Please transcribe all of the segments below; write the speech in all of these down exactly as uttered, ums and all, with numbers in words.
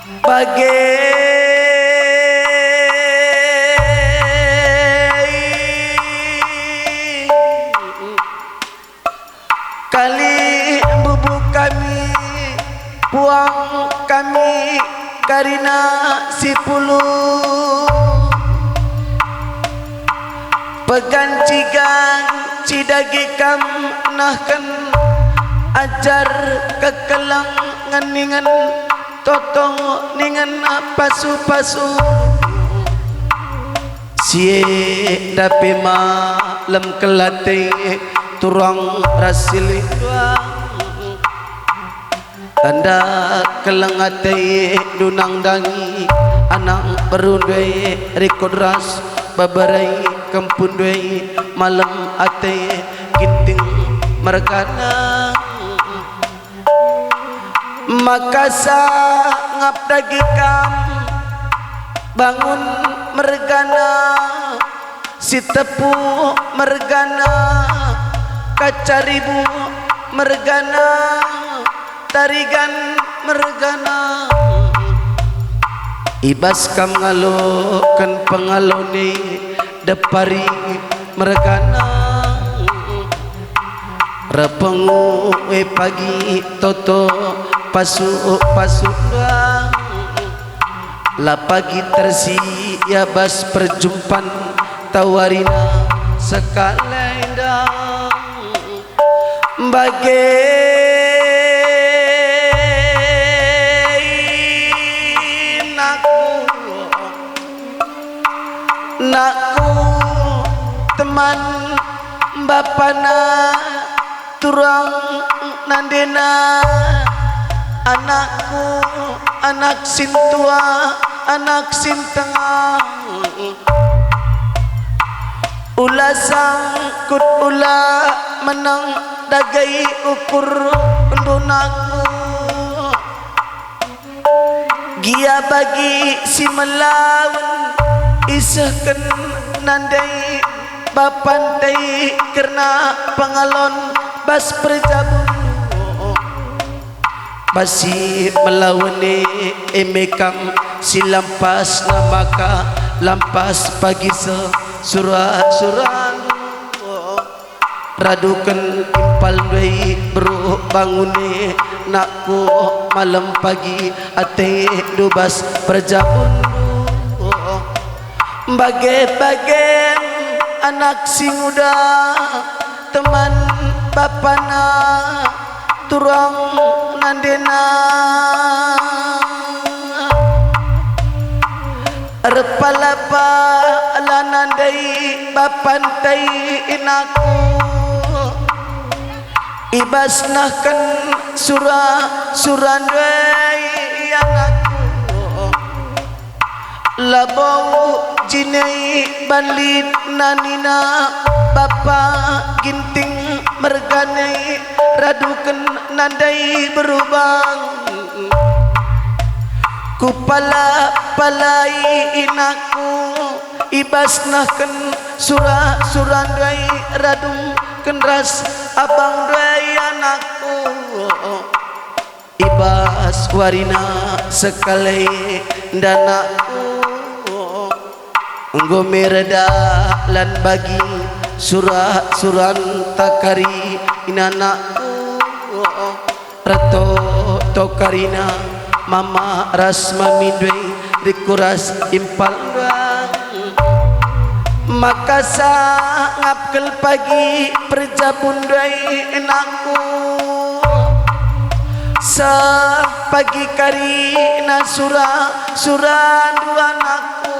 Bage kali mbubu kami, puang kami karina sipuluh. Peganci-ganci dage kam nehken, ajar kekelengen ningen toto ningen pasu-pasu. Si enda pe malem kel ate turang ras si lit. Tanda keleng ate ndunang dangi, anak beru ndai rikut ras beberai, kempu ndai malem ate, Ginting mergana. Maka sangap dage kam, Bangun mergana, Sitepu mergana, Kacaribu mergana, Tarigan mergana. I bas kam ngaloken pengalon e, Depari mergana. Repengu e pagi toto pasu-pasu ndai. La pagi tersia bas perjumpan, tawarina sekalenda. Bage nakku, nakku, teman bapana, turang nandena, anakku, anak sintua, anak sintengah. Ula sangkut, ula menang, dage ukur ndunakku. Gia bagi si melawen isehken nandai bapanta kerna pengalon bas perjabun. Bas si melawen e, e me kam si lampasna maka lampas pagi seh sura-surandu. Raduken impal ndai beru Bangun e, nakku, malem pagi atendu bas perjabunndu. Bage-bagen anak si nguda, teman bapana, turang nandena. Erpala-pala nandai bapanta inakku, i bas nehken sura-sura ndai anakku. Labo jine ban lit nina bapa Ginting mergana, raduken nandai beru Bangun. Kupala-palai inakku, i bas nehken sura-sura ndai, raduken ras abang ndai anakku. I bas warina sekalenda anakku, enggo me reda lan bagi sura-suranta kari inakku. Reto-to karina mama ras mami ndai, rikut ras impal ndai. Maka sangap kal pagi perjabun ndai anakku. Seh pagi karina sura-surandu anakku.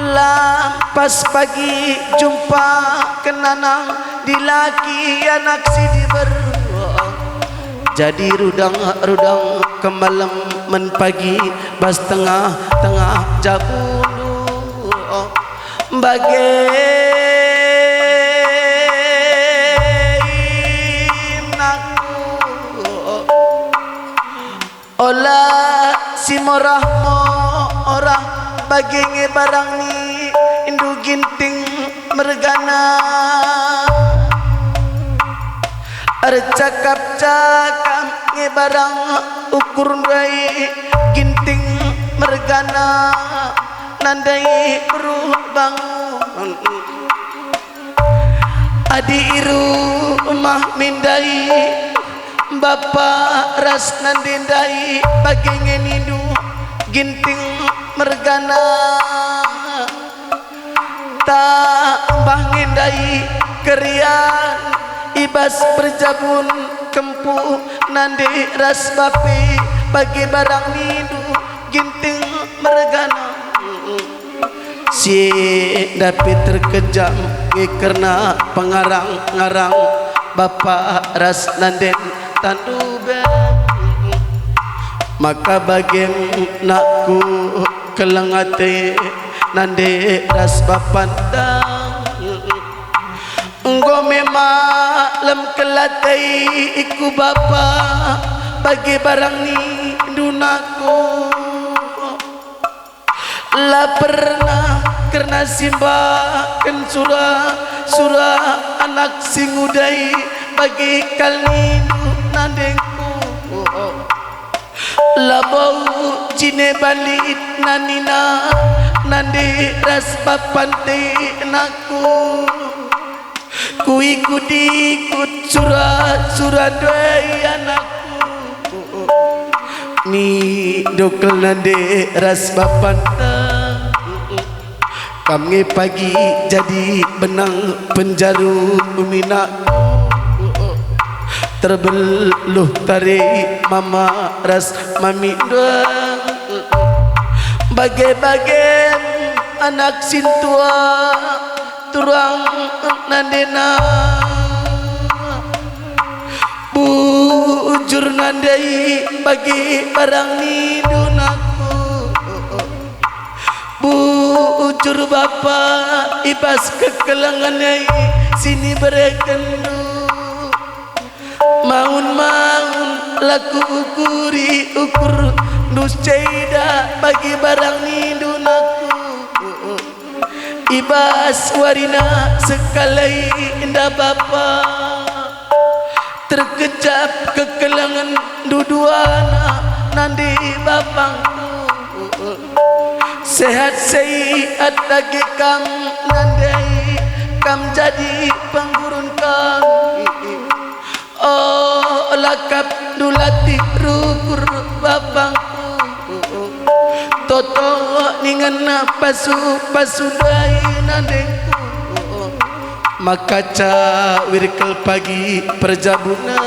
Lampas pagi jumpa kenanang dilaki anak si diberu. Jadi rudang-rudang kemalemen pagi bas tengah-tengah jabundu. Bage inakku, ola si morah-morah bage nge barang nindu Ginting mergana. Ercakap-cakap nge barang Ukur ndai Ginting mergana, nandai beru bangun. Adi i rumah mi ndai, bapa ras nande ndai, bage nge nindu Ginting mergana. Tambah nge ndai kerian i bas perjabun kempu nande ras bape, bage barang nindu Ginting mergana. Si enda pe terkejam nge kerna pengarang-ngarang bapa ras nanden tandu be. Maka bagem nakku keleng ate nande ras bapanta. Enggo me malem kel ate ku bapa, bage barang nindu nakku. La pernah kerna si mbaken sura-sura anak si nguda i, bage kal nindu nandengku. Labo jine balit nanina nande ras bapante nakku. Kuikut-ikut sura-sura ndai anakku. Nindu kel nande ras bapanta. Kam nge pagi jadi benang penjaru minakku. Terbeluh tare mama ras mami ndai. Bage-bage anak sintua turang nandena. Bujur nandai bagi barang nindu nakku. Bujur bapa i bas kekelengen e si niberekenndu. Maun-maun la kuukuri ukurndu ceda bagi barang nindu nakku. I bas warina sekalai enda bapa, terkejap kekelengen duduana nande bapangku. Sehat-sehat dage kam nandai, kam jadi penggurun kami. Oh, la kap ndu latih rukur bapangku. Toto ningen pasu-pasu ndai nandengku. Maka cawir kal pagi perjabuna.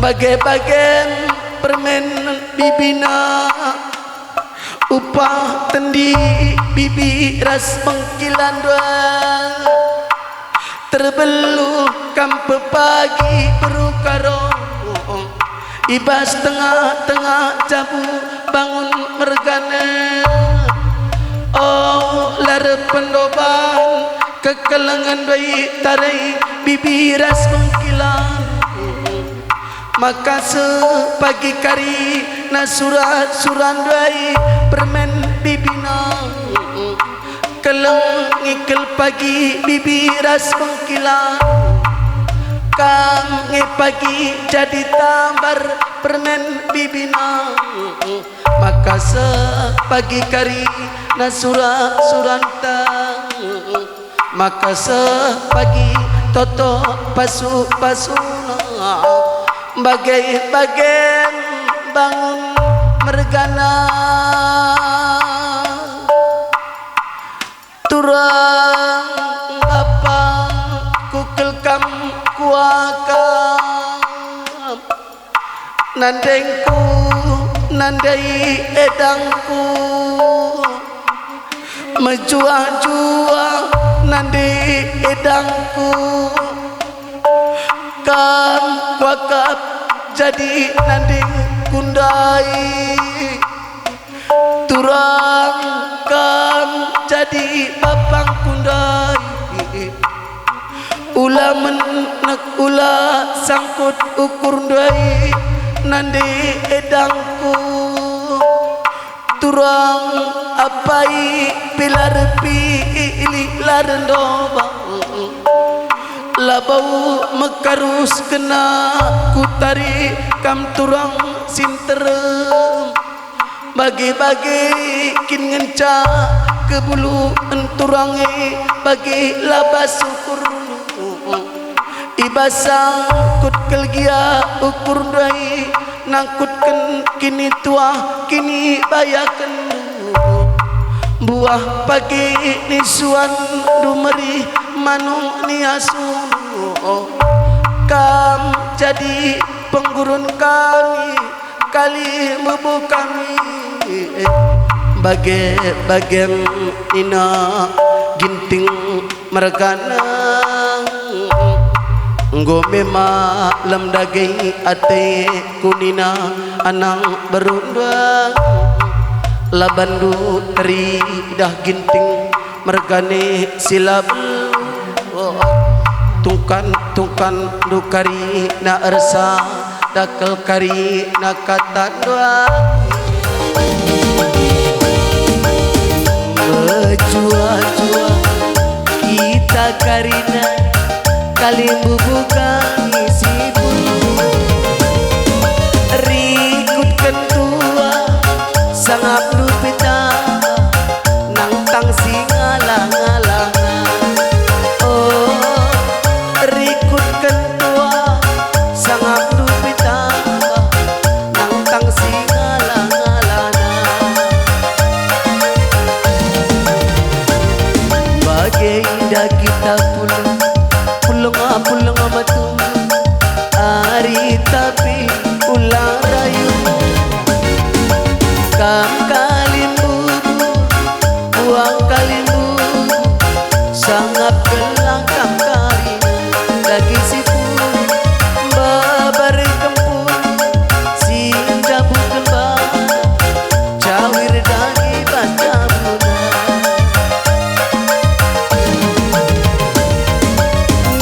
Bage-bage permen bibina. Upah tendi bibi ras bengkilan dua. Terbeluh kam pepagi beru karo. I bas tengah-tengah jabu bangun mergana. Oh, la reh pendoban kekelengen ndai tare bibi ras bengkilan. Maka seh pagi kari na sura-sura ndai permen bibina. Keleng nge kal pagi bibi ras bengkilan. Kam nge pagi jadi tambar permen bibina. Maka seh pagi kari na sura-suranta. Maka seh pagi toto pasu-pasuna, bage-bagen bangun mergana. Turang bapa kukel kam kuakap. Nandengku, nandai edangku, mejuah-juah nandai edangku. Kam kuakap jadi nandengku ndai. Turang kam jadi bapangku ndai. Ula menek, ula sangkut ukur ndai nande edangku. Turang apai pe la erpilih, la erndoba. Labo mekarus kena kutari Kam turang si nterem, bage-bage kin ngenca kebuluen turang e, bage labas ukurndu. I bas sangkut kal gia ukurndu e, nangkutken kinituah kinibayakenndu. Buah pagi nisuanndu merih manuk ni asundu. Kam jadi penggurun kami, kalimbubu kami. Bage-bage nina Ginting mergana. Enggo me malem dage ateku nina anang berundang. Labanndu teridah Ginting mergana si la beluh. Tungkan-tungkanndu karina ersa dakel karina katandu. Mejuah-juah kita karina kalimbubu kami si puluh. Rikutken tua sangapndu pitah nangtang si ngalah-ngalahna. Oh, rikutken tua sangapndu pitah nangtang si ngalah-ngalahna. Bagenda kita pulung, pulung, pulung metung, ari tapi ulang rayu. Kam kalimbubu, buah kalimbubu, sangap gelah kam karina dage si puluh, mbabar kempun si njabuken bana, cawir dage bas jabuna.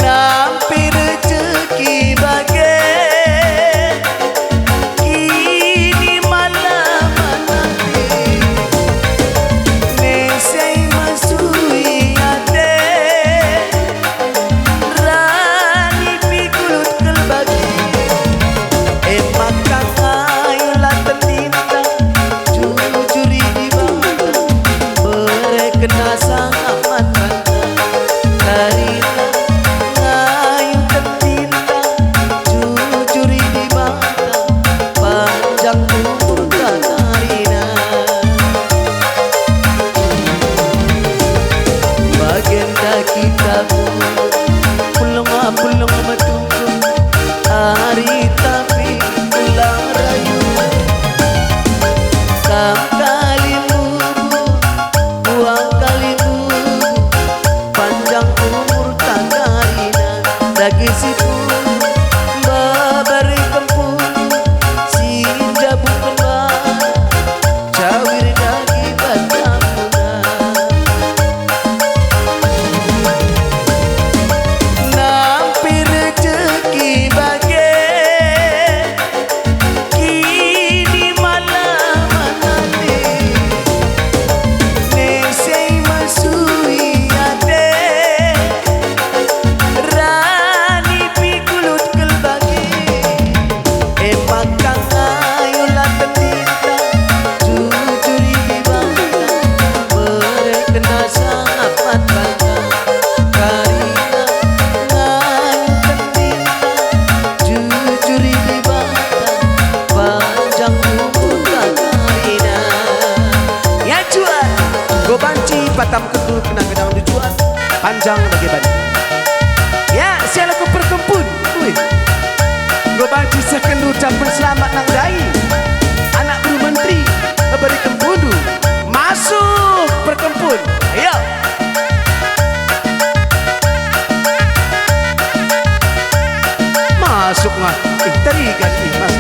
Nampi rejeki bage, kini malaman ate, nesei mesui ate, rani pikulut kal bage. E maka ngayulah tendinta, jujuri Dibata, berekenna sangap man banta. Karina ngayu tendinta, jujuri Dibata, panjang umurta karina. Bagenda kita pulung, pulung metung, ari tapi ulang rayu. Kam kalimbubu, buah kalimbubu, panjang umurta karina, dage si puluh, mbabar kempun si njabuken bana, cawir dage bas jabuna. Nampi rejeki bage, kini malaman ate, nesei mesui ate, rani pikulut kal bage. E maka ngayulah tendinta, jujuri Dibata, berekenna sangap man banta. Karina ngayu tendinta, jujuri Dibata, panjang umurta karina. Ya, juat. Enggo banci patamkenndu kena gedangndu juat, panjang bage bana. Ya, si aluku perkempun. Ui. Enggo banci sehkenndu ucapen selamat nang ndai. Anak beru menteri, meberi kempundu. Masuk perkempun. Ayo. Masuk, Mas. Ih, terikat, ih, Mas.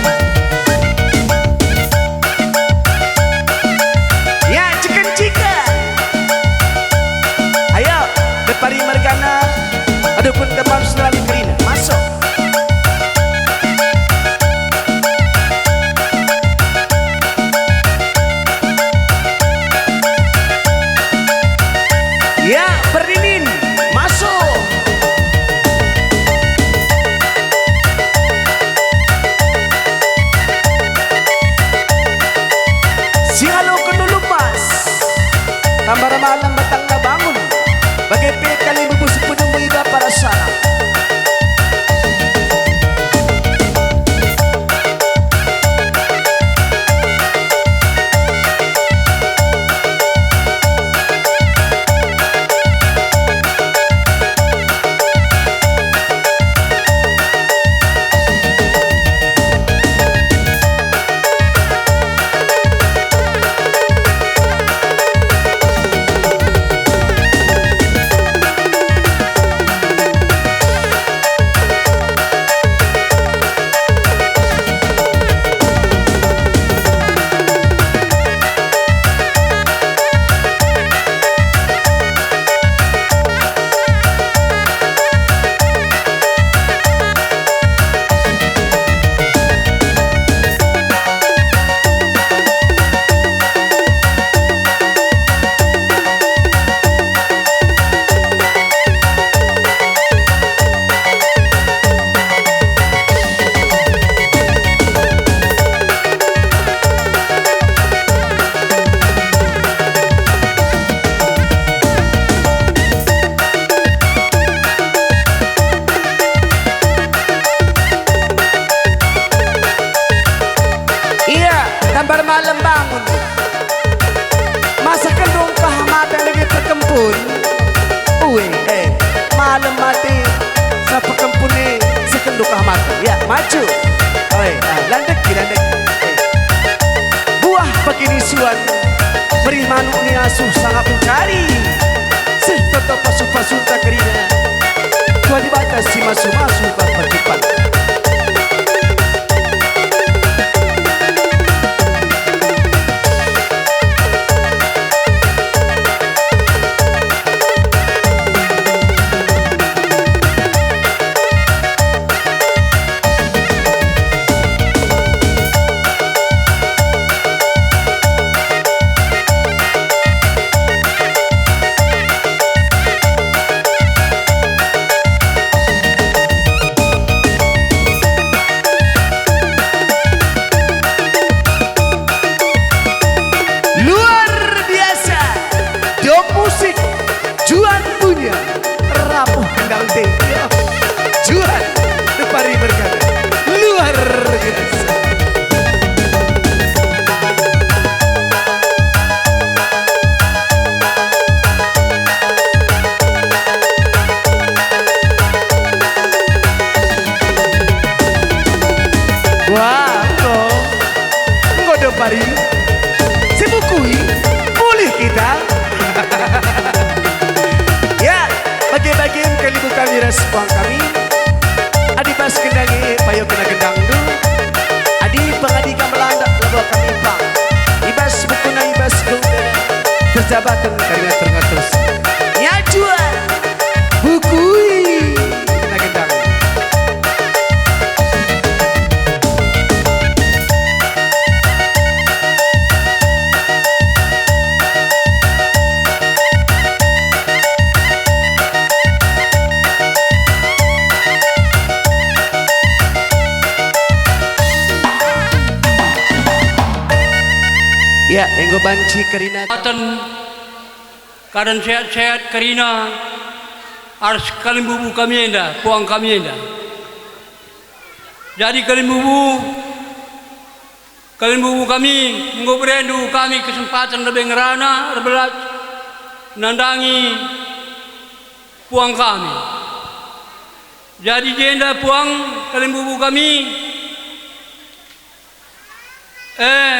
Ya, ciken-ciken. Ayo, depari mergana. Aduh, kun kepam setelan kerina. Masuk. Bage pe kalimbubu si penuh meriba para salam. Ia, tambar malem bangun. Masa kenndu kehamaten lagi perkempun. Ue, eh, malem mate, sa perkempun e, si kenndu kehamaten. Ya, maju. Oi, ah, landeki, landeki. Eh. Buah pagi nisuan, merih manuk ni asuh sangap mencari. Seh toto pasu-pasunta kerina. Tuhan Dibata si masu-masu bas perkipan. Luar biasa. Dom musik, Juan punya, rapuh kendang dengke. Juan, Depari berkata, luar biasa. Wah, enggo. Enggo Depari. Sibukui. Mulih kita. Ya, bage-bage kalimbubu kami ras puang kami. Adi bas kendang e payo kena gendang du. Adi pengadi kam melandak labo kami pang. I bas bukuna i bas gungga. Terjabaten kami ngatur-ngatur. Ya, Juan. Bukui. Kena gendang. Ya, enggo banci kerina. Aten. Kadan sehat-sehat kerina ras kalimbubu kami enda, puang kami enda. Jadi kalimbubu, kalimbubu kami, enggo berendu kami kesempaten lebe ngerana erbelas nandangi puang kami. Jadi jenda puang kalimbubu kami, Eh,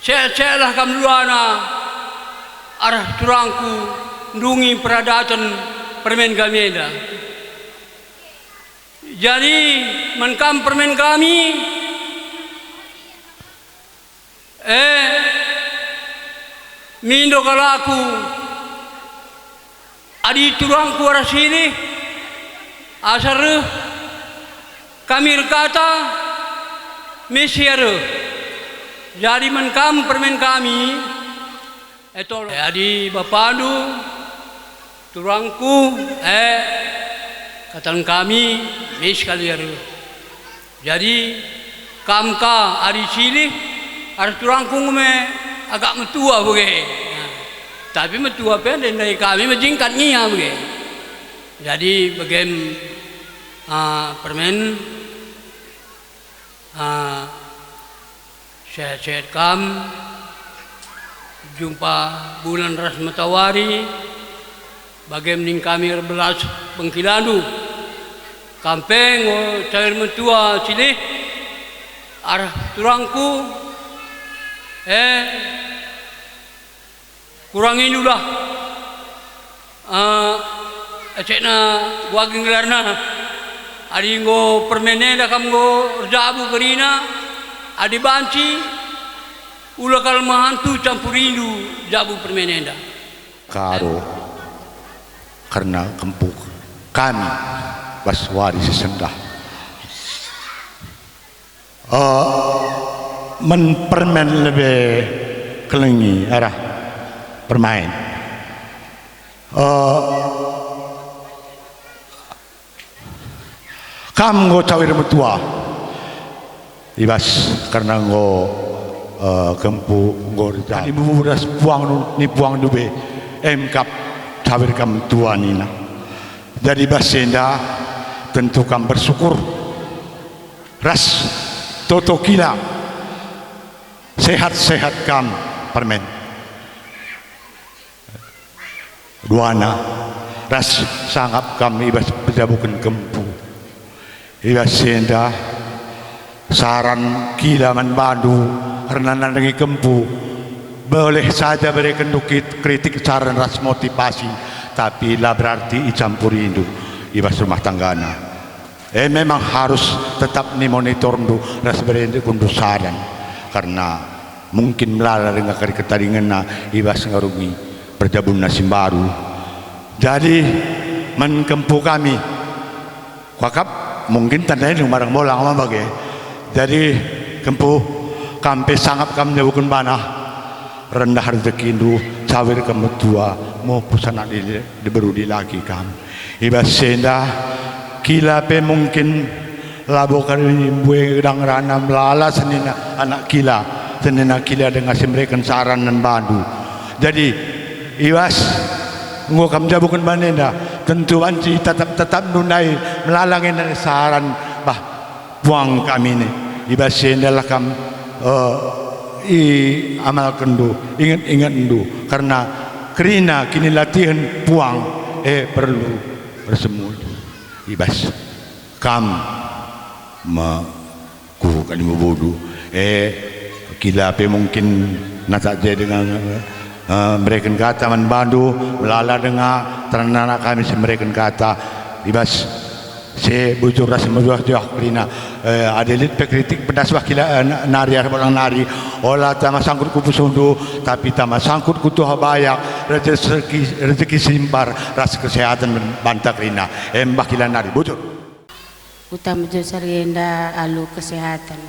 sehat-sehatlah kam duana arah turangku ndungi peradaten permen kami enda. Jadi, man kam permen kami, eh, mindo kal aku, adi turangku arah silih, asa reh kami erkata, mis ia reh. Jadi man kam permen kami, eh, tolong. Eh, adi bapandu, turangku, eh, katan kami, mis kal ia reh. Jadi, kam ka adi silih, arah turangku enggo me agak metua bage. Nah. Tapi metua pe ndai kami mejingkat ngiam ge. Jadi bagem, ah, permen, ah, sehat-sehat kam, jumpa bulan ras matawari, bagem ning kami erbelas bengkilandu. Kam pe enggo cair metua silih arah turangku, eh, kurangindulah, eh, ecekna guaging gelarna. Adi enggo permen enda kam enggo erjabu kerina, adi banci, ula kal mehantu campurindu jabu permen enda. Karo kerna kempu kami bas wari si sendah. Eh, men permen lebe kelengi arah permain. Eh, kam enggo cawir metua. I bas kerna enggo, eh, kempu enggo rejali buras puang ni puang dube, em kap cawir kam metua nina. Jadi bas enda tentu kam bersyukur. Ras toto kila, sehat-sehat kam permen. Duana, ras sangap kam i bas pejabuken kempu. I bas enda, saran kila man bandu erna nandangi kempu. Boleh saja berekenndu kit-, kritik, saran ras motivasi, tapi la berarti icampurindu i bas rumah tanggana. E, memang harus tetap nimonitorndu ras berekendu saran, karena mungkin melala denga kari ketadingenna i bas ngarungi perjabunna si mbaru. Jadi, man kempu kami, kuakap mungkin tandaindu marang molang ma bage. Jadi, kempu, kam pe sangap kam nyebuken bana. Rendah rejekindu, cawir kam metua, mupu sanak di, diberu dilaki kam. I bas enda, kila pe mungkin labo kari mbue gedang rana melala senina anak kila, senina kila denga si mereken saran man bandu. Jadi, i bas enggo kam jabuken bana enda, tentu banci tatap-tatapndu ndai melala nge saran, bah, puang kami ni. I bas endalah kam, eh, iamalkenndu, inget-ingetndu, kerna kerina kinilatihen puang, eh, perlu ersemuju. I bas kam me-, ku kalimu bodu, eh, kila pe mungkin natak je dengan, eh, mereken kata man bandu, melala denga ternak kami si mereken kata, i bas si bujur ras mejuah-juah kerina. Eh, adi lit pe kritik pedas bah kila, eh, na-, nari arah bolang nari, ola tama sangkut ku pusuhndu, tapi tama sangkut ku tuah bayak, rezeki, rezeki si mbar ras kesehatan banta kerina. Em bah kila nari, bujur. Uta mejuah sari enda alu kesehatan.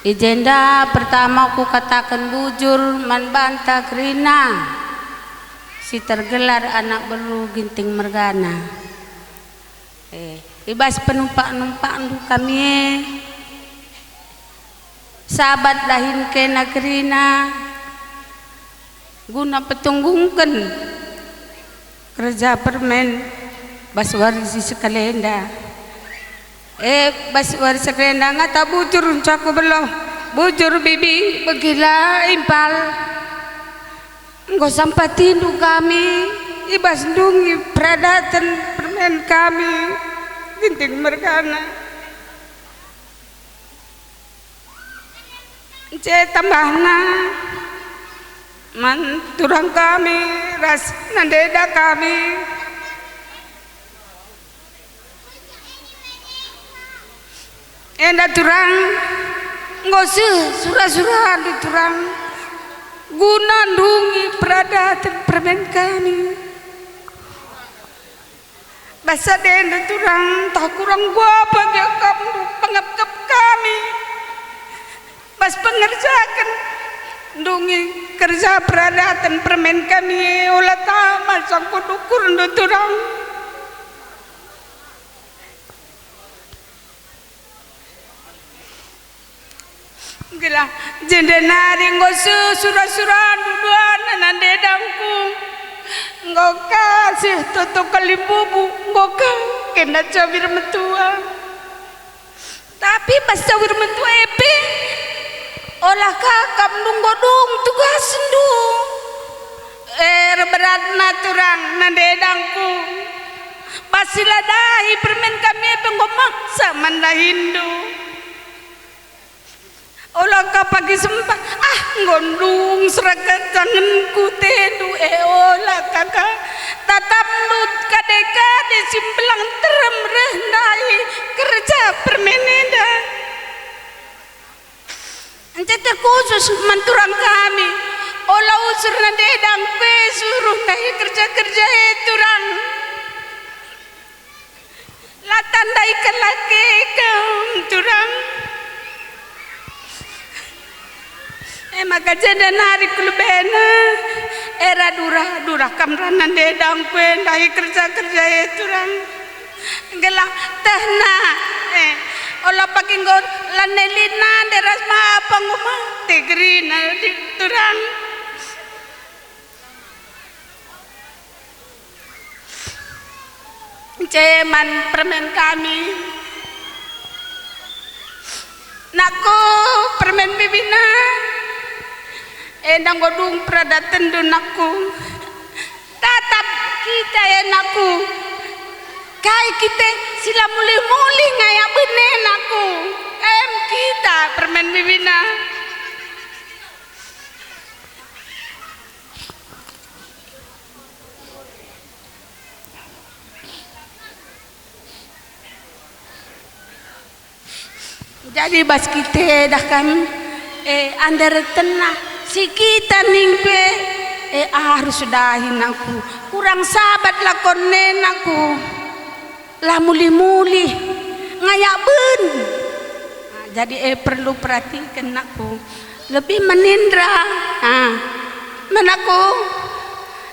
I jenda pertama kukataken bujur man banta kerina si tergelar anak beru Ginting mergana. Eh, i bas penumpak-numpakndu kami e, sabat dahin kena kerina guna petunggungken kerja permen bas wari si sekalenda. Eh, bas wari sekalenda ngata bujur ncaku beloh, bujur bibi begila impal. Enggo sampatindu kami i bas ndungi peradaten permen kami, Ginting mergana. Ence tambahna man turang kami ras nandeda kami. Enda turang, enggo seh sura-surandu turang, guna ndungi peradaten permen kami. Bas enda turang, ntah kurang gua bage kam pengepkep kami. Bas pengerjaken ndungi kerja peradaten permen kami, ola tama sangkut ukurndu turang. Gelah jenda nari enggo seh sura-surandu duana nande dangku. Enggo ka seh toto kalimbubu, enggo ka kena cawir metua. Tapi bas cawir metua e pe, ola ka kam nunggo dung tugasndu. Eh, erberatna turang nande dangku. Bas si la dahi permen kami e pe enggo maksa man dahindu. Ola ka pagi sempat, ah, enggo ndung serakat tangenku tendu, eh, ola ka ka. Tatapndu kade-kade si mbelang terem reh ndai kerja permen enda. Ncai terkhusus man turang kami, ola usur nande dangku e suruh ndai kerja-kerja e turang. La tandai kelake kam turang. E maka jenda nari kulebena. Era dura-dura kam rana ndedang kue ndahi kerja-kerja e turang. Gelah tehna. E, ola pagi enggo la nelina nderas mapa ngumate gerina di turang. Ceman permen kami. Nakku, permen bibina. Enda enggo dung peradatendu, nakku. Tatap kita, e nakku. Kai kita si la mulih-mulih ngayak bene, nakku. Em kita permen bibina. Jadi bas kita dah kan, eh, anderetenna si kita ning pe, eh, arus dahi nakku, kurang sabat lakon e nakku. La mulih-mulih, ngayak ben. Ah, jadi, eh, perlu perhatiken nakku. Lebih menindra. Ah, menakku.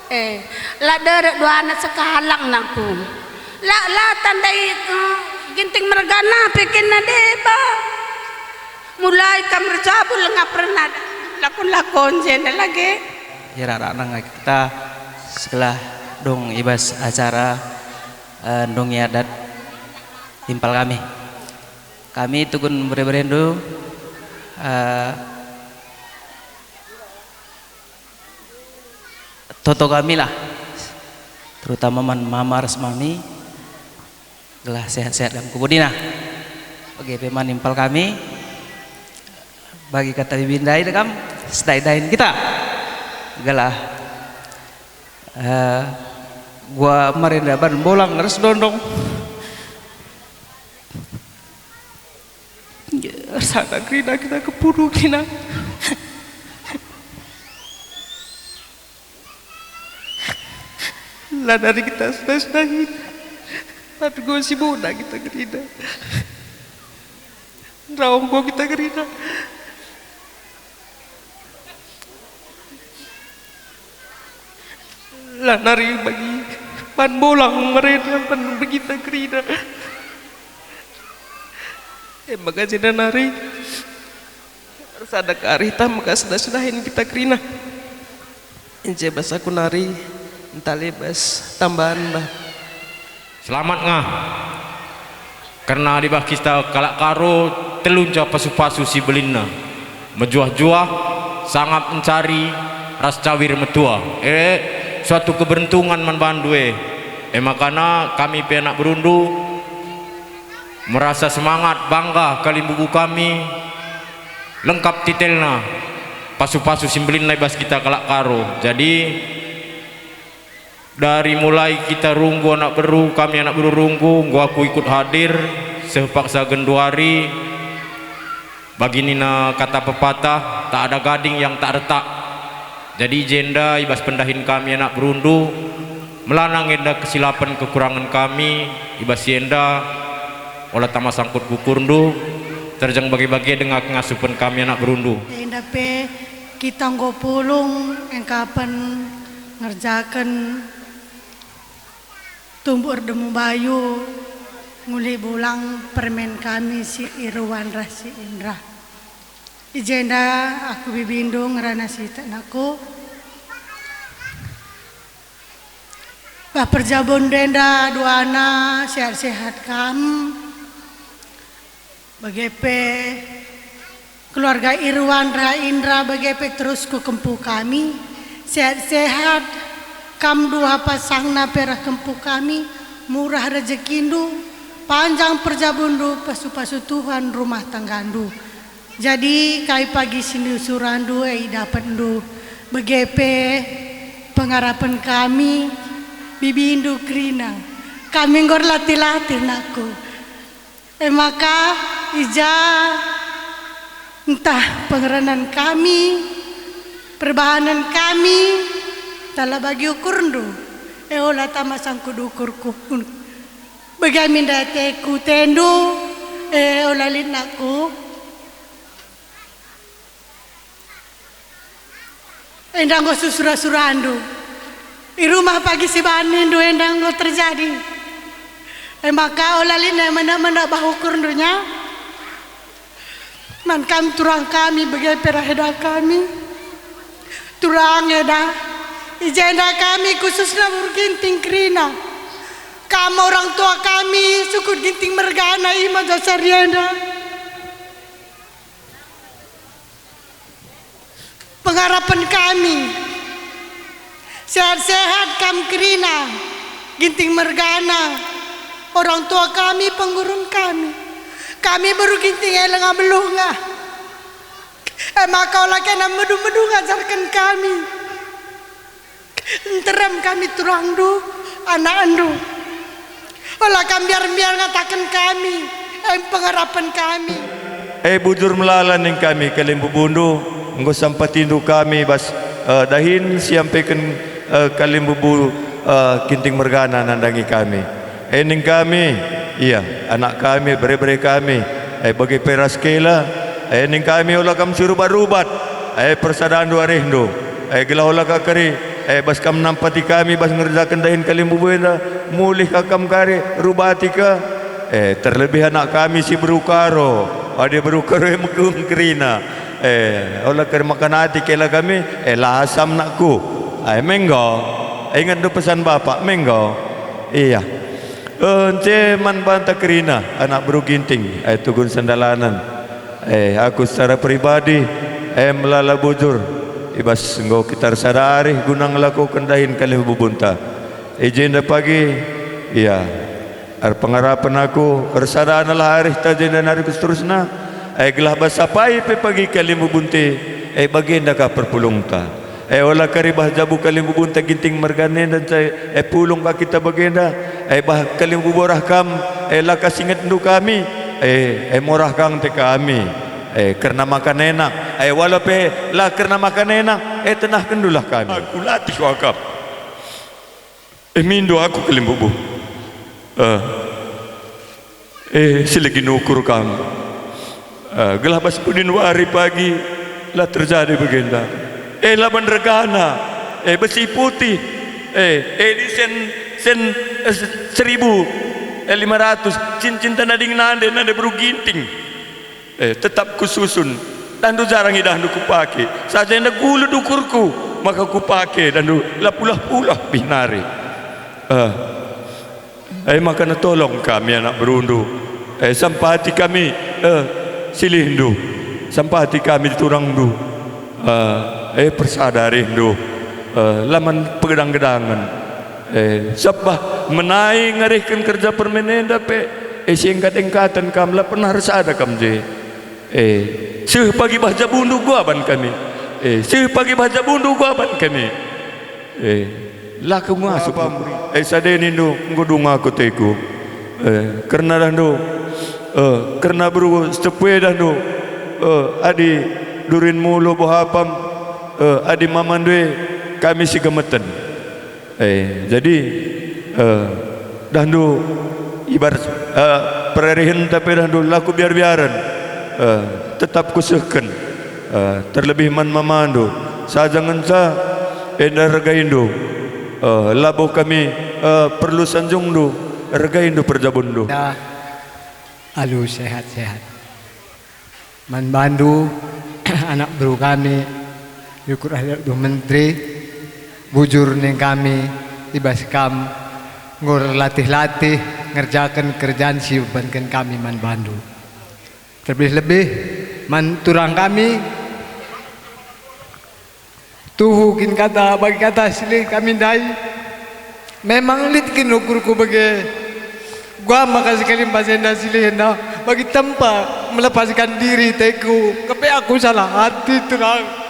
Eh, la derek dua anak sekalak nakku. La, la tandai, eh, ginting mergana pe kena deba. Mulai kam erjabu lengap rena lakon-lakon jenda lage. Ira-ira nang kita sekelah dong ibas acara, eh, ndungi adat timpal kami. Kami tukun bere-berendu, eh, toto kami lah, terutama man mama ras mami, gelah sehat-sehat kam kubudina. Bage pe man impal kami, bagi kata bibindai kam, sedai-dain kita. Gelah, eh, gua marenda ban bolang ras dondong. Ersada kerina kita kepuru kerina. La nari kita sudah-sudahin. Tapi gue si muda kita kerina. Rawang gue kita kerina. La nari bagi ban bolang merena ban begita kerina. E maka jenda nari ersada kari tah maka sudah-sudahin kita kerina. Enje bas aku nari entah lebas tambahan bah. Selamat nga. Kerna dibah kita kalak Karo telunca pasu-pasu si belinna. Mejuah-juah, sangap encari, ras cawir metua. E, suatu keberuntungan man bandu e. E makana kami pe anak berundu merasa semangat, bangga kalimbubu kami lengkap titelna, pasu-pasu si mbelinna i bas kita kalak Karo. Jadi, dari mulai kita runggu anak beru, kami anak beru runggu, enggo aku ikut hadir, seh paksa genduari, bagi nina kata pepatah, tak ada gading yang tak retak. Jadi i jenda i bas pendahin kami anak berundu, melana nge enda kesilapan kekurangan kami, i bas si enda, ola tama sangkut kukurndu, terjeng bage-bage denga kengasupen kami anak berundu. Enda pe kita enggo pulung engkapen ngerjaken tumbuk erdemu bayu nguli bulang permen kami si i Ruan ras si Indra. I jenda aku bibindu ngerana sitik nakku. Bah perjabun enda duana sehat-sehat kam, bage pe keluarga Irwan ras Indra, bage pe terus ku kempu kami. Sehat-sehat kam dua pasangna pe ras kempu kami, murah rejekindu, panjang perjabunndu, pasu-pasu Tuhan rumah tanggandu. Jadi kai pagi si nisurandu e idapetndu, bage pe pengarapen kami, bibindu kerina. Kami enggo erlatih-latih, nakku. E maka, i ja ntah pengerenan kami, perbahanen kami, tala bagi ukurndu, e ola tama sangkut ukurku. Bage min ateku tendu, e ola lit nakku. Enda enggo susura-surandu. I rumah pagi si bahan nindu enda enggo terjadi. E maka ola lit nai mena-mena bah ukurndu nya. Man kam turang kami bage pe ras eda kami. Turang eda. I jenda kami khususna beru Ginting kerina. Kam orang tua kami, sukut Ginting mergana ima ja sari enda. Pengarapen kami, sehat-sehat kam kerina, Ginting mergana, orang tua kami, penggurun kami. Kami beru Ginting e lenga beluh nga. E maka ola kena medu-medu ngajarken kami. Nterem kami turangndu, anakndu. Ola kam mbiar-mbiar ngataken kami, em pengarapen kami. E bujur melala ning kami kalimbubundu, enggo sampatindu kami bas, eh, dahin si ampeken, eh, kalimbubu, eh, Ginting mergana nandangi kami. E ning kami, iya, anak kami, bere-bere kami, e bage pe ras kela, e ning kami ola kam si rubat-rubat, e persadandu arehndu, e gelah ola ka kari, e bas kam nampati kami bas ngerjaken dahin kalimbubu enda, mulih ka kam kari, rubati ka, e terlebih anak kami si beru Karo, adi beru Karo e mekung kerina, e ola kari makan ati kela kami, e lasam nakku, e menggo, ingetndu pesan Bapak, menggo, iya. Eh, ence man banta kerina, anak beru Ginting, eh, tugun sendalanen. Eh, aku secara pribadi, eh, melala bujur, i bas enggo kita ersada arih guna ngelakoken dahin kalimbubunta. I jenda pagi, iya, erpengarapen aku, ersadalah arihta jenda nari ku seterusna, eh, gelah bas sapai pe pagi kalimbubunta, eh, bagenda ka perpulungta. E ola kari bah jabu kalimbubunta Ginting mergana enda, e pulung ka kita bagenda, e bah kalimbubu arah kam, e la ka singetndu kami, e, e morah ka ate kami, e kerna makan enak, e wala pe la kerna makan enak, e tenahkenndulah kami. Aku latih akap. E mindo aku kalimbubu. Eh. Eh, silegi nukur kam. Eh, gelah bas pudin wari pagi la terjadi bagenda. Eh, laban regana. Eh, besi putih. Eh, eh, di sen, sen, eh, se-, seribu, eh, lima ratus. Cincin tanda ding nande, nande beru Ginting. Eh, tetap kususun. Dahndu jarang idahndu kupake. Saja enda gulut ukurku, maka kupake dahndu la pulah-pulah bih nari. Eh. Eh, maka netolong kami anak berundu. Eh, sampati kami, eh, silihndu. Sampati kami turangndu. Eh, eh, persada arihndu. Eh, laman pegedang-gedangen. Eh, sabap menai ngarihken kerja permen enda pe, eh, siengkat-engkaten kam, la pernah ersada kam je. Eh, seh pagi bah jabundu guaban kami. Eh, seh pagi bah jabundu guaban kami. Eh, la ku ngasup. Eh, sada nindu, enggo dung aku teku. Eh, kerna dahndu, eh, kerna beru Sitepu e dahndu, eh, adi durinmu Labo Hapam, eh, adi mamandu e, kami si gemeten. Eh, jadi, eh, dahndu ibar, eh, perarihenta pe dahndu la kubiar-biaren, eh, tetap kusehken, eh, terlebih man mamandu, saja ngenca enda regaindu, eh, labo kami, eh, perlu sanjungndu, regaindu perjabunndu. Dah, alu sehat-sehat. Man bandu, anak beru kami, iukur alu menteri, bujur ning kami, i bas kam, Enggo erlatih-latih ngerjaken kerjan si ibebanken kami man bandu. Terlebih-lebih man turang kami, tuhu kin kata bagi kata si lit kami ndai. Memang lit kin ukurku bage. Guam maka sekali bas enda si lit enda bagi tempa melepaskan diri teku. Kepe aku salah hati turang.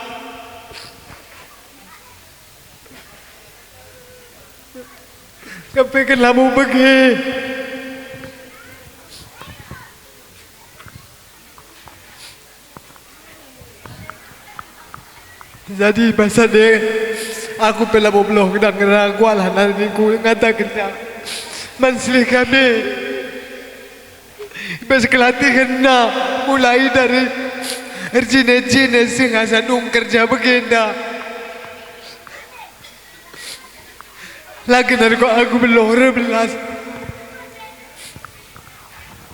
Kepe kin labo bage. Jadi bas enda aku pe labo beluh gedang ngeragualah nalaniku ngatakenna man si lit kami. Bas kelatihenna mulai dari erjine-jine seh asa dung kerja bagenda. Lagi nari kok aku beluh erbelas.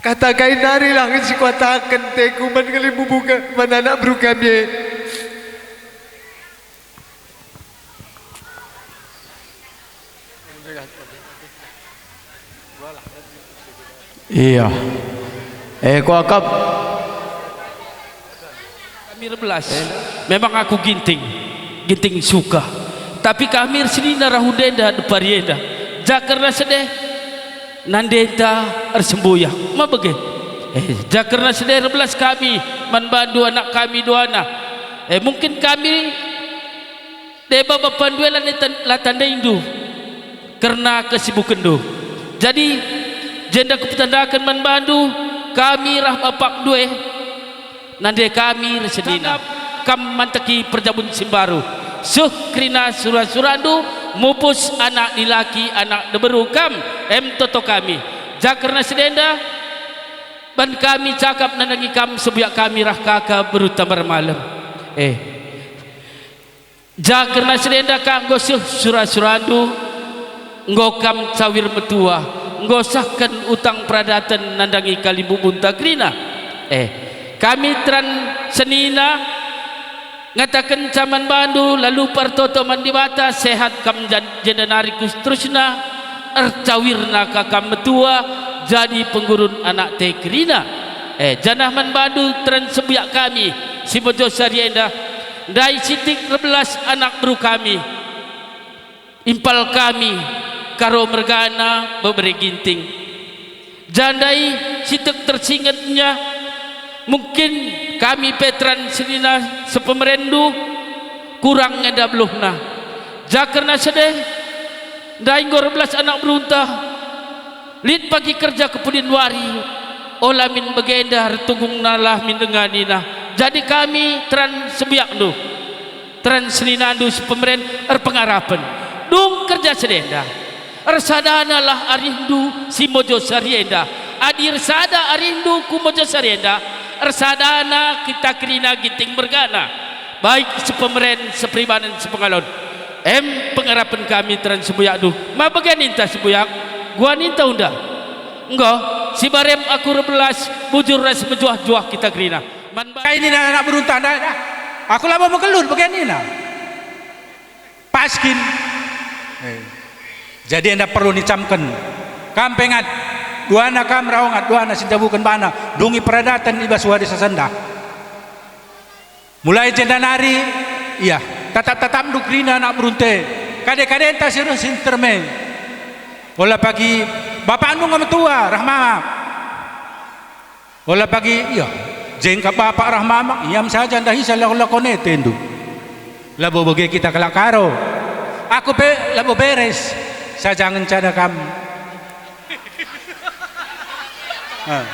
Kata kai nari lah si kuataken teku man kalimbubu ka-, man anak beru kami e. Iya. Eh, kuakap. Kami erbelas. Memang aku Ginting. Ginting Suka. Tapi kami ersenina rahu ndenda depari enda. Jakerna sedeh. Nandenta ersembuyak. Ma bage. Eh, jakerna sedeh erbelas kami. Man bandu anak kami duana. Eh, mungkin kami deba bapandu e la neta-, la tandaindu kerna kesibukenndu. Jadi, jenda kupetandaken man bandu, kami rah bapakndu e, nande kami ersenina. Kam manteki perjabun si mbaru. Seh kerina sura-surandu, mupus anak dilaki, anak diberu kam, em toto kami. Jakerna sedenda, ban kami cakap nandangi kam sembuyak kami rah kaka beru tambar malem. Eh. Jakerna sedenda ka enggo seh sura-surandu, enggo kam cawir metua, enggo sehken utang peradaten nandangi kalimbubunta kerina. Eh, kami teran senina ngatakenca man bandu, lalu pertoto man Dibata, sehat kam jan-, jenda nari ku seterusna, ercawirna ka kam metua, jadi penggurun anak te kerina. Eh, janah man bandu teran sembuyak kami, si mejo sari enda, ndai sitik erbelas anak beru kami, impal kami, Karo mergana, bebere Ginting. Jandai sitik tersingetnya, mungkin kami pe teran senina sepemerenndu, kurang enda beluhna. Jakerna sedeh, ndai enggo erbelas anak berunta, lit pagi kerja kepudin wari, ola min bagenda ertunggungna lah min denga nina. Jadi kami teran sembiakndu, teran seninandu sepemeren erpengarapen. Dung kerja sedenda, ersadanalah arihndu si Mojosari enda. Adi ersada arihndu ku Mojosari enda, ersadana kita kerina Ginting mergana, baik sepemeren, seperibanen, sepengalon. Em pengarapen kami teran sembuyakndu. Ma bage ninta sembuyak? Gua ninta unda. Enggo, si barem aku erbelas, bujur ras mejuah-juah kita kerina. Man ba- Kai nina anak berunta ndai, "Ah, aku labo megelut," bage nina. Pas kin. Eh. Jadi enda perlu nicamken. Kam pengat, duana kam rau ngat, duana si njabuken bana, dungi peradaten i bas wari sasenda. Mulai jenda nari, iya, tatap-tatapndu kerina anak berunta e. Kade-kadenta si reh si nterem e. Ola pagi bapakndu enggo metua, reh mama. Ola pagi, iya, jengkap bapak reh mama, iam saja ndahisa lako-lakon e tendu. Labo bage kita kalak Karo. Aku pe labo beres, saja ngenca da kam. Ah.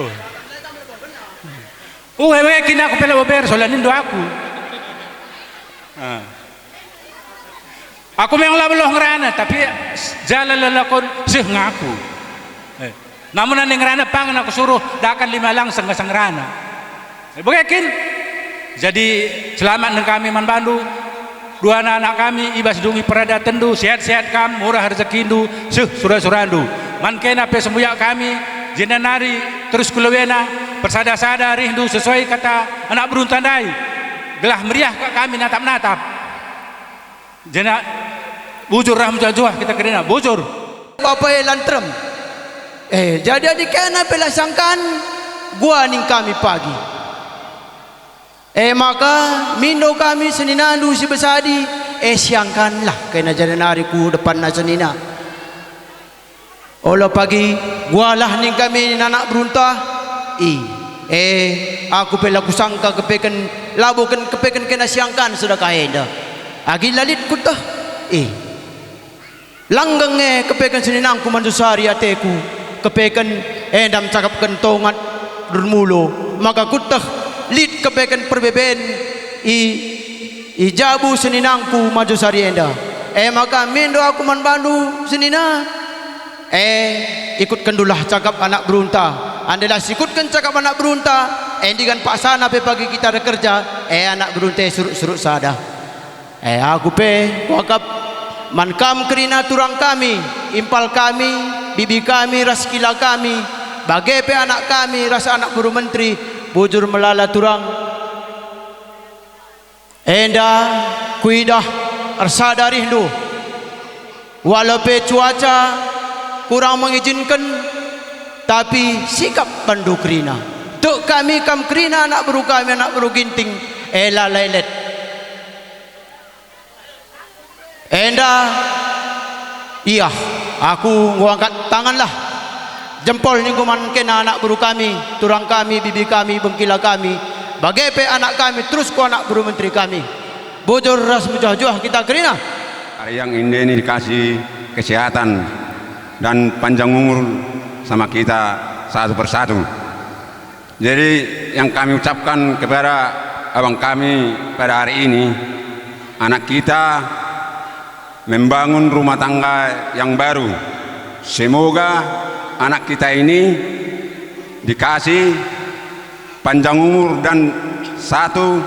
Oh. Uh, ewe kin aku pe labo beres, ola nindo aku. Ah. Aku memang la beluh ngerana, tapi jala lelakon seh ngaku. Eh, namun ane ngerana pangan aku suruh dakan lima lang sengga ngerana. Eh, bage kin? Jadi selamat nang kami man bandu. Duana anak kami i bas dungi peradatenndu, sehat-sehat kam, murah rezekindu, seh sura-surandu. Man kena pe sembuyak kami, jenda nari terus kulewena, persada-sada arihndu sesuai kata anak berunta ndai, gelah meriah kak kami natap-natap. Jenda bujur reh mejuah-juah kita kerina, bujur. bapa e la nterem. Eh, jadi adi kena pe la siangkan, gua ning kami pagi. E maka, mindo kami seninandu si besadi, e siangkanlah kena janari ku depanna senina. Ola pagi, gualah ning kami nina anak berunta, i. E, aku pe la kusangka kepeken, labo ken kepeken kena siangkan sedekah enda. Agi la lit kueteh, i. Langgeng nge kepeken seninangku manjosari ateku, kepeken enda mcakapken tongat Durmulo, maka kueteh lit kepeken perbeben i, i jabu seninangku manjosari enda. E maka mindo aku man bandu senina, e, ikutkenndulah cakap anak berunta. Andailah sikutken cakap anak berunta, e ndigan paksana pe pagi kita erkerja, e anak berunta e surut-surut sada. E, aku pe kuakap man kam kerina turang kami, impal kami, bibi kami ras kila kami, bage pe anak kami ras anak beru menteri, bujur melala turang. Enda kuidah ersada rihndu. Walau pe cuaca kurang mengijinken, tapi sikap bandu kerina. Tek kami kam kerina anak beru kami, anak beru Ginting, e la lelet. Enda, iya, aku enggo angkat tanganlah. Jempol ningku man kena anak beru kami, turang kami, bibi kami, bengkila kami, bage pe anak kami, terus ku anak beru menteri kami. Bujur ras mejuah-juah kita kerina. Hari yang indah ini dikasih kesehatan dan panjang umur sama kita satu persatu. Jadi, yang kami ucapkan kepada abang kami pada hari ini, anak kita membangun rumah tangga yang baru. Semoga anak kita ini dikasih panjang umur dan satu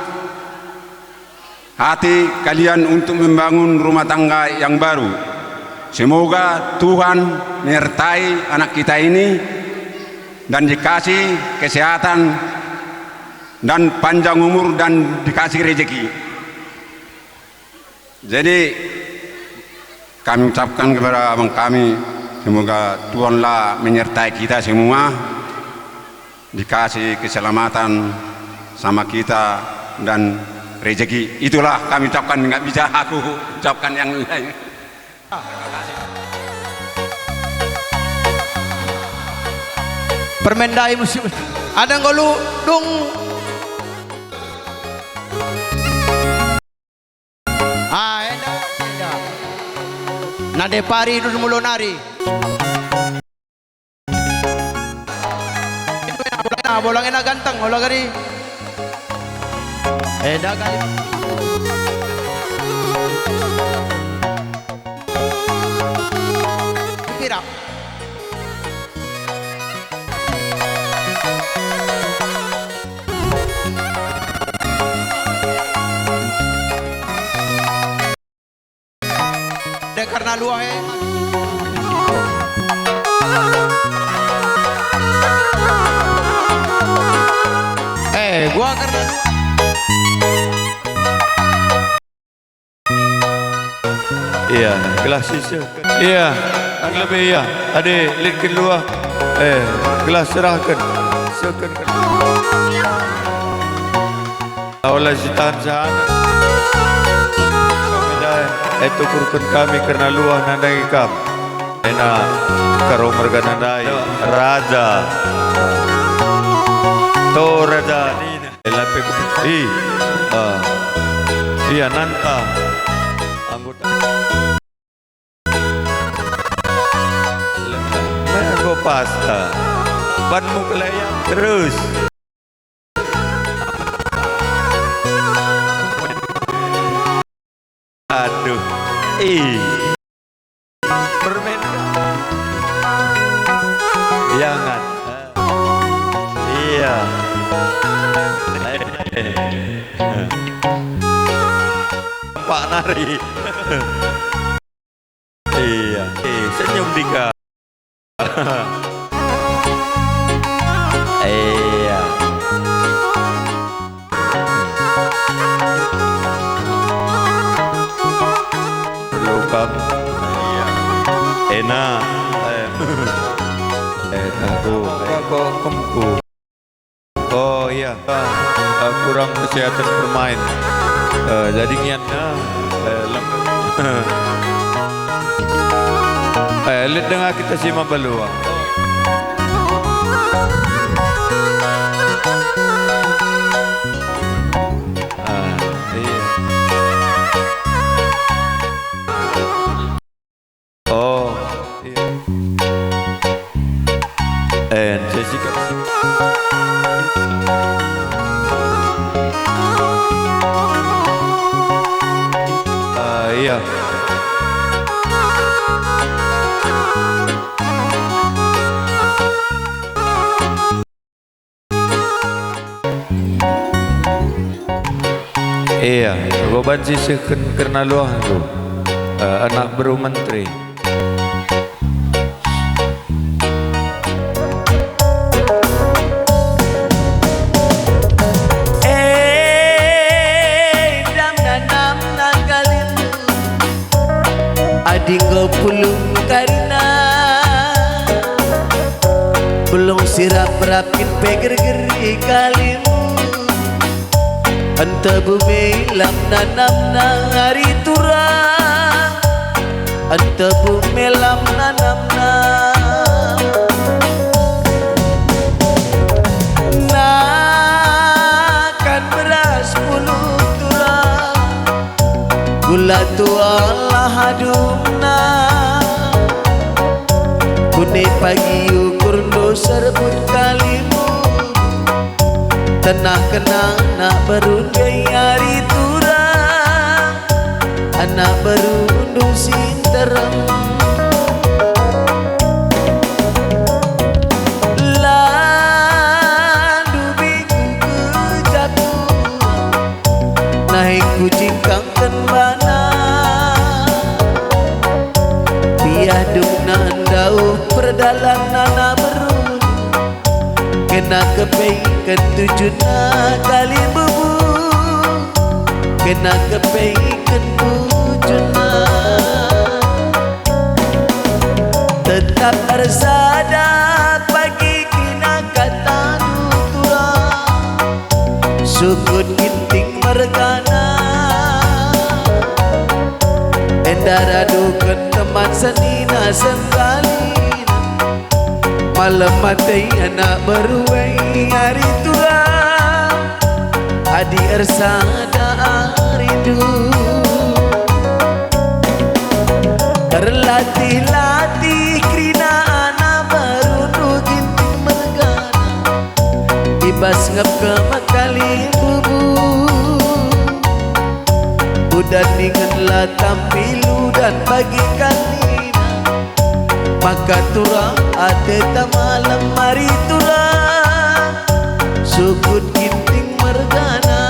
hati kalian untuk membangun rumah tangga yang baru. Semoga Tuhan menyertai anak kita ini dan dikasih kesehatan dan panjang umur dan dikasih rezeki. Jadi, kami ucapkan kepada abang kami, semoga Tuhanlah menyertai kita semua, dikasih keselamatan sama kita dan rezeki. Itulah kami ucapkan, nggak bisa aku ucapkan yang lain. Permen ndai musim. Ada nggo lu dung. Ah, enda, enda. Nande pari dulu mulo nari. Nah, bolang ena ganteng, ola kari. Enda kali. Pirak. Dek karena luah e. Eh, gua karena luah. Iya, gelah sisehken. Iya, kan lebih iya. Adi lit kin luah, eh, gelah serahken. Sehken. Ola si tahan sehana. Kami ndai, eh, tukurken kami kerna luah nandangi kam. Ena karo mergana ndai, Raja. To Raja nina. Ela pe ku, i, ah, iya nanta anggota. Menggo pasta. Banmu kelayang terus. Aduh. Ih. Permen. Jangan. Iya. Pak nari. Iya. Eh, senyum dika. Iya. Perlu kam. Iya. Enak. Oh, kok kempu. Oh iya, eh, kurang kesehatan bermain. Eh, jadi ngian, eh, eh, lem-, eh, lit denga kita si mabalua. Ah, iya. Oh, iya. Eh, saya sikat, sikat. Ah, iya. Iya, enggo banci sehken kerna luahndu, eh, anak beru menteri. Eh, dam nanamna kalimbubu. Adi enggo pulung karina, pulung si rap-rap kin pe gergeri kalimbubu. Entebu melam nanamna ari turang, entebu melam nanamna. Nakan beras pulung turang, gula tualah adumna. Kune pagi ukurndu serbut kalimbubu. Tenah kenang anak beru ndai ari turang, anak berundu si nterem. Landu bingku kejaku, nahe kucingkangken bana. Piah dungna ndauh perdalanna anak beru. Kena kepeken tujunna kalimbubu, kena kepeken tujunna. Tetap ersada pagi kena kata tuturang, sukut ginting mergana. Enda raduken teman senina senggalina. Malem mate anak beru e ari turang, adi ersada arindu. Erlatih-latih kerina anak berundu ginting mergana, i bas ngepke kalimbubu. Udan dingen la tampil udan bagi kalina. Maka turang ateta malem ari turang, sukut ginting mergana.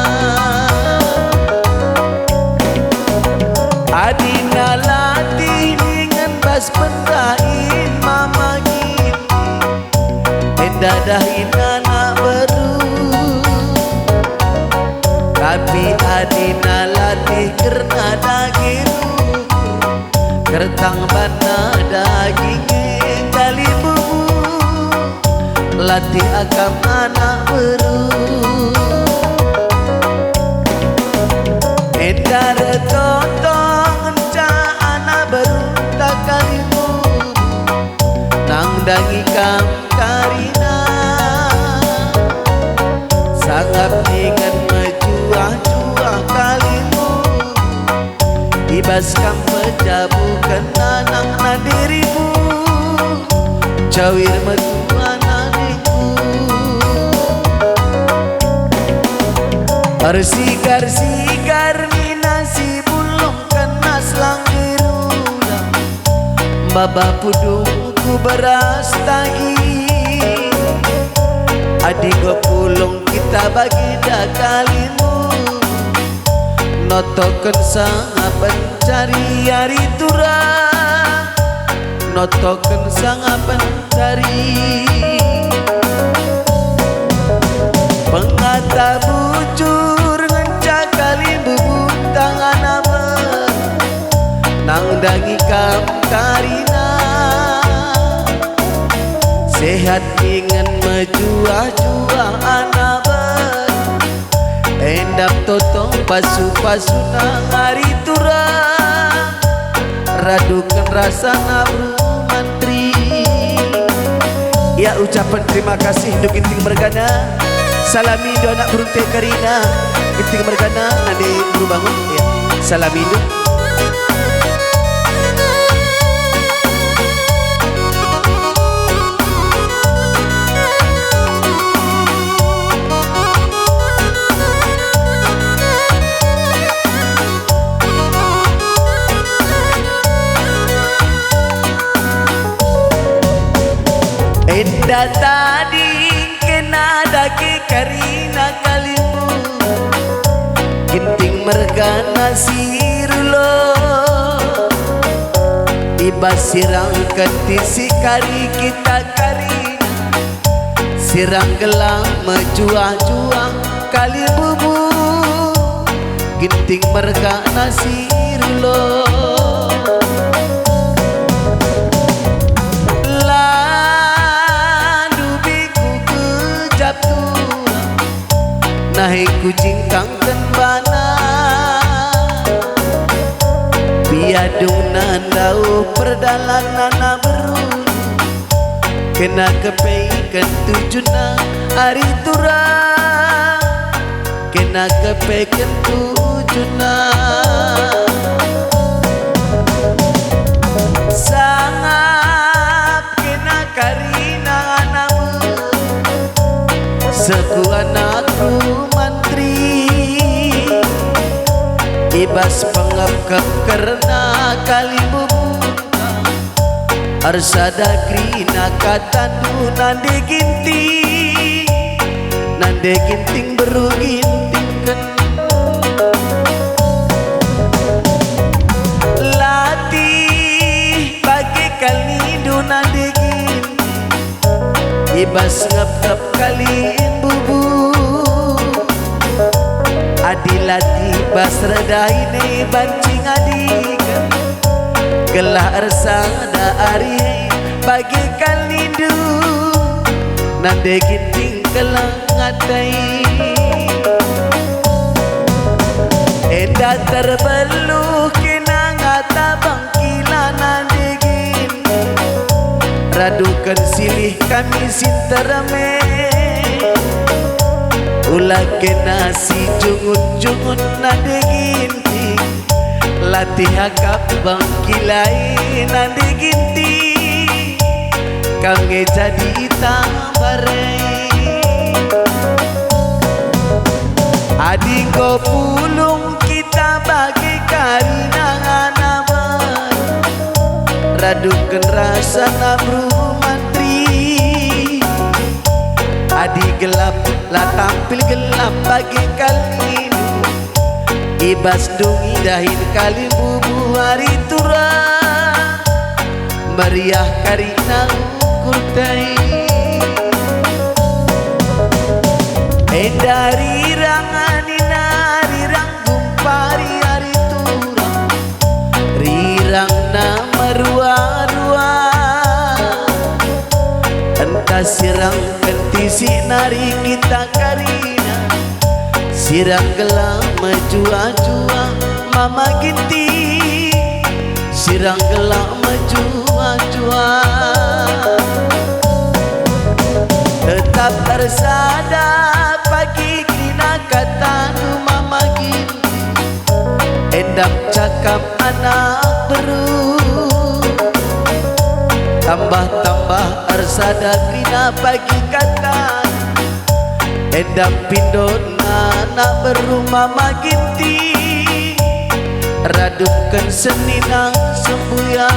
Adi nalatih dingen bas pendahin mama ginting, enda dahin anak beru. Tapi adi nalatih kerna dage rukur, kertang banna daging e kalimbubu, latih akam anak beru. Enda ertoto ngenca anak beru ta kalimbubu, nandangi kam karina. Sangap dingen mejuah-juah kalimbubu, i bas kam pejabuken nanangna dirimu, cawir metua naningku. Ersigar-sigar mina si bulung kenas langger ulang, baba pudungku beras tagi. Adi enggo pulung kita bagenda kalimbubu, notoken sangap encari ari turang, notoken sangap encari. Pengata bujur ngenca kalimbubu tangana me, nandangi kam karina. Seh Lihat ningen mejuah-juah anak ber-, endap toto pasu-pasuna ari turang, raduken rasana beru mantri. Ya, ucapen terima kasih Indu Ginting mergana. Salamindo anak berunte karina, Ginting mergana, nande beru bangun. Ya, salamindo. Enda tading kena dage karina kalimbubu, Ginting mergana si rulo. I bas sirang kentisik kari kita karina, sirang gelah mejuah-juah kalimbubu, Ginting mergana si rulo. Landu biku kejap turang, nahe kujingkangken bana. Piadungna ndauh perdalanna beru, kena kepeken tujunna ari turang, kena kepeken tujunna. Sangap kena karina anak beru, sekuanakku mantri. I bas pengepkep kerna kalimbubu, ersada kerina katandu nande Ginting, nande Ginting beru Ginting kena. Latih bage kalindu nande Ginting, i bas ngepkep kalimbubu. Adi latih bas redah ine banci ngadiken, gelah ersada ari bage kalindu nande Ginting kelang atai. Enda terbeluh kena ngata bangkila nande Ginting, raduken silih kami si nterem e. Ula kena si jungut-jungut nande Ginting, latih akap bangkila e nande Ginting, kam nge jadi tambare. Adi enggo pulung kita bage karina ngana baru, raduken rasana beru mantri. Adi gelap, la tampil gelap bage kalindu. I bas dungi dahin kalimbubu ari turang, meriah karina ukur tai. Enda rirang nina rirang gumpari ari turang, rirangna merua-rua. Ntah sirang kentisik nari kita karina, sirang gelah mejuah-juah Mama Ginting, sirang gelah mejuah-juah. Tetap ersada pagi kerina katandu Mama Ginting, endap cakap anak beru. Tambah-tambah ersada kerina pagi katandu, endap pindona anak beru Mama Ginting, raduken senina sembuya.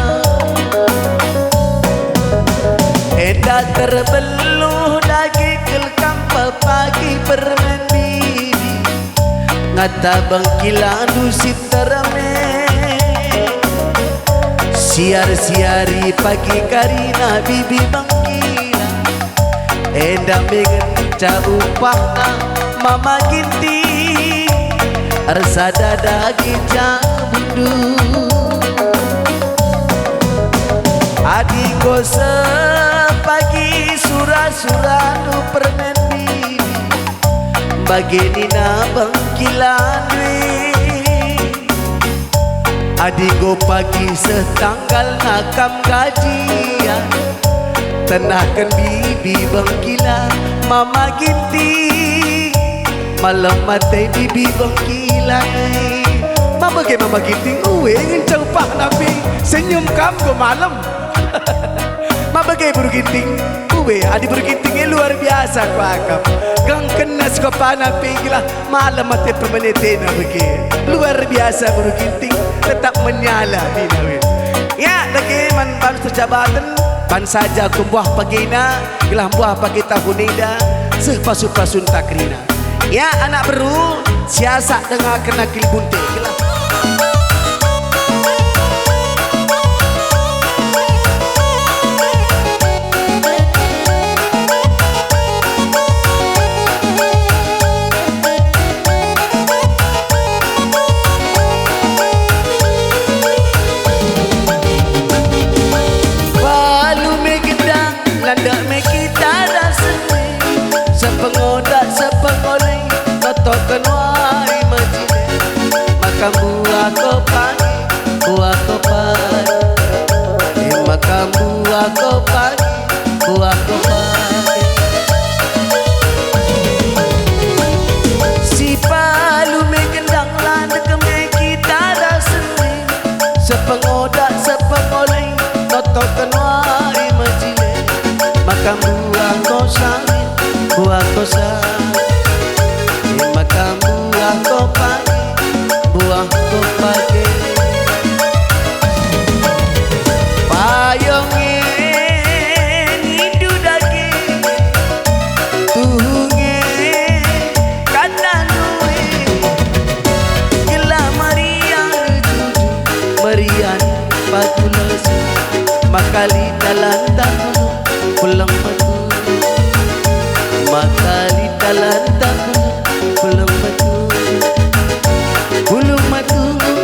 Enda terbeluh dage kal kam pepagi permen bibi, ngata bangkilandu si nterem e. Siar-siari pagi karina bibi bangkila, enda me ngenca upahna Mama Ginting, ersada dage jabundu. Adi enggo sepagi Sura-surandu permen bibi, bage nina bengkilandu e. Adi enggo pagi seh tanggalna kam gajian, tenahken bibi bengkila Mama Ginting. Malem ate bibi bengkila. Ma bage Mama Ginting, ue ngenca upahna pe, senyum kam enggo malem. Ma bage Buru Ginting, ue adi Buru Ginting e luar biasa kuakap. Gengkenna sekopana pe gelah malem ate permenetena bage. Luar biasa Buru Ginting, tetap menyala nina we. Ya, dage man bandu terjabaten, ban saja ku mbuah pagena, gelah mbuah page tahun enda, seh pasu-pasunta kerina. Ya, anak beru, siasak dengakenna kelimbunte. Gelah. Palu me gendang, landek me kita ras seni. Sepengoda, sepengoleng, notoken wari mejile. Maka mbuah ko pagi, mbuah ko pagi. Eh, maka mbuah ko pagi, mbuah ko pagi. Si palu me gendang, landek me kita ras seni. Sepengoda, sepengoleng, notoken wari mejile. Maka mbuah ko sawit, mbuah ko sawit. E maka mbuah ko pagi, mbuah ko pagi. Payung e nindu dage, tuhu nge kata nue. Gelah meriah erjujung, meriah pakulesi, maka lit dalan taku pulang metu. Maka lit dalan taku pulang metu. Pulang metu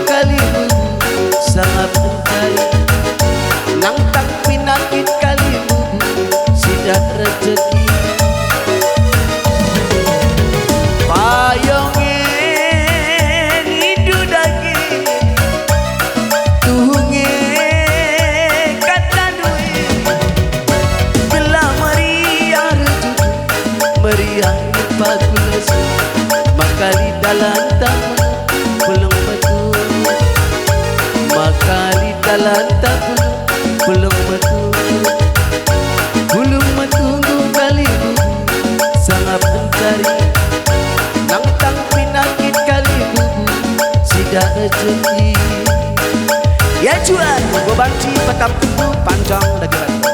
kali bubu sangap engkai. Nangtang pinakit kali bubu sidat rejeki. Payung e nindu dage, tuhu nge kata nue. Gelah meriah erjujung, meriah pakulesi, maka lit dalan taku pulang metu. Maka lit dalan taku pulang metu. Pulang metu kali bubu sangap engkai. Nangtang pinakit kali bubu sidat rejeki. Ya juan, bebanci petap teguh panjang dage rata.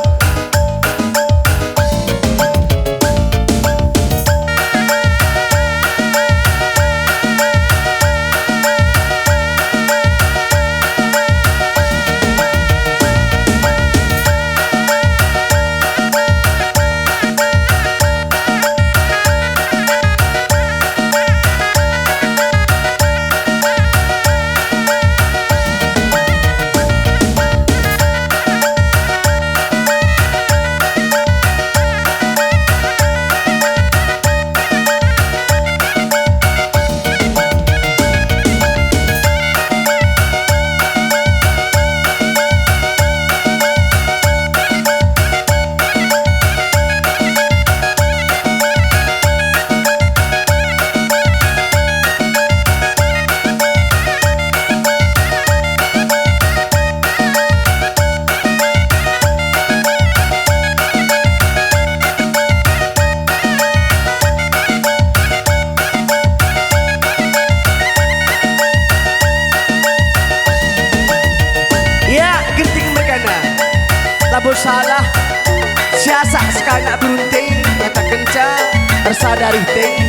Ya, Ginting mergana. Labo salah, siasak sekanak berunting, katakenca ersadari ting.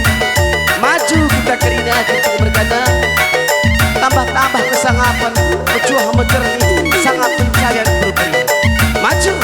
Maju kita kerina, Ginting mergana. Tambah-tambah kesangapen, mejuah mejernih, sangap pencarian berunting. Maju.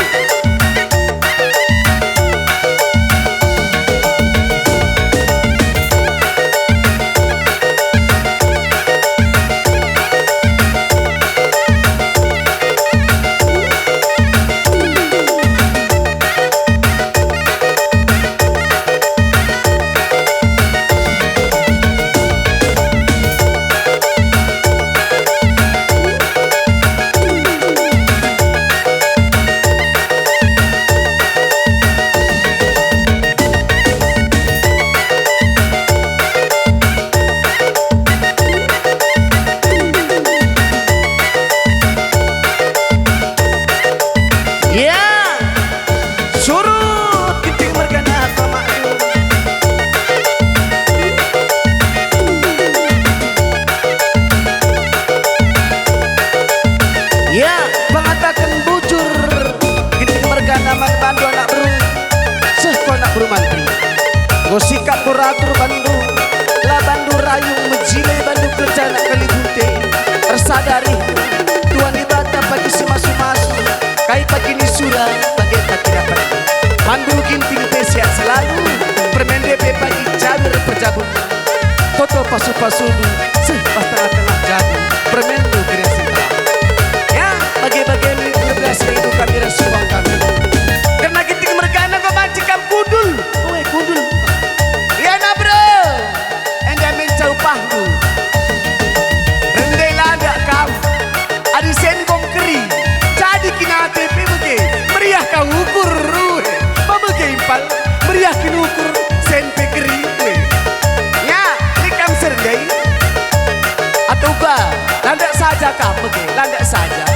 Kerjana kalibunte, ersadari Tuhan Dibata pagi si masu-masu, kai pagi ni sura, bage pagi dapat. Mandu Ginting pe sehat selalu, permende pe pagi jabir perjabun. Toto pasu-pasundu, seh pas tengah-tengah jabu, permendu kering sentral. Ya, bage-bage mi berbelas rindu kami ras suang kami. Kerna Ginting mergana enggo banci kam kundul. Oe, kundul. Ia na, bro. Enda min caupahndu. Rende landak kam. Adi sen gom keri. Jadi kin ate pe bage. Meriah kau ukur. Ruhe. Pabage impal. Meriah kin ukur. Sen pe keri. Weh. Nya, lit kam serdei. Atau ba. Landak saja kam bage. Landak saja.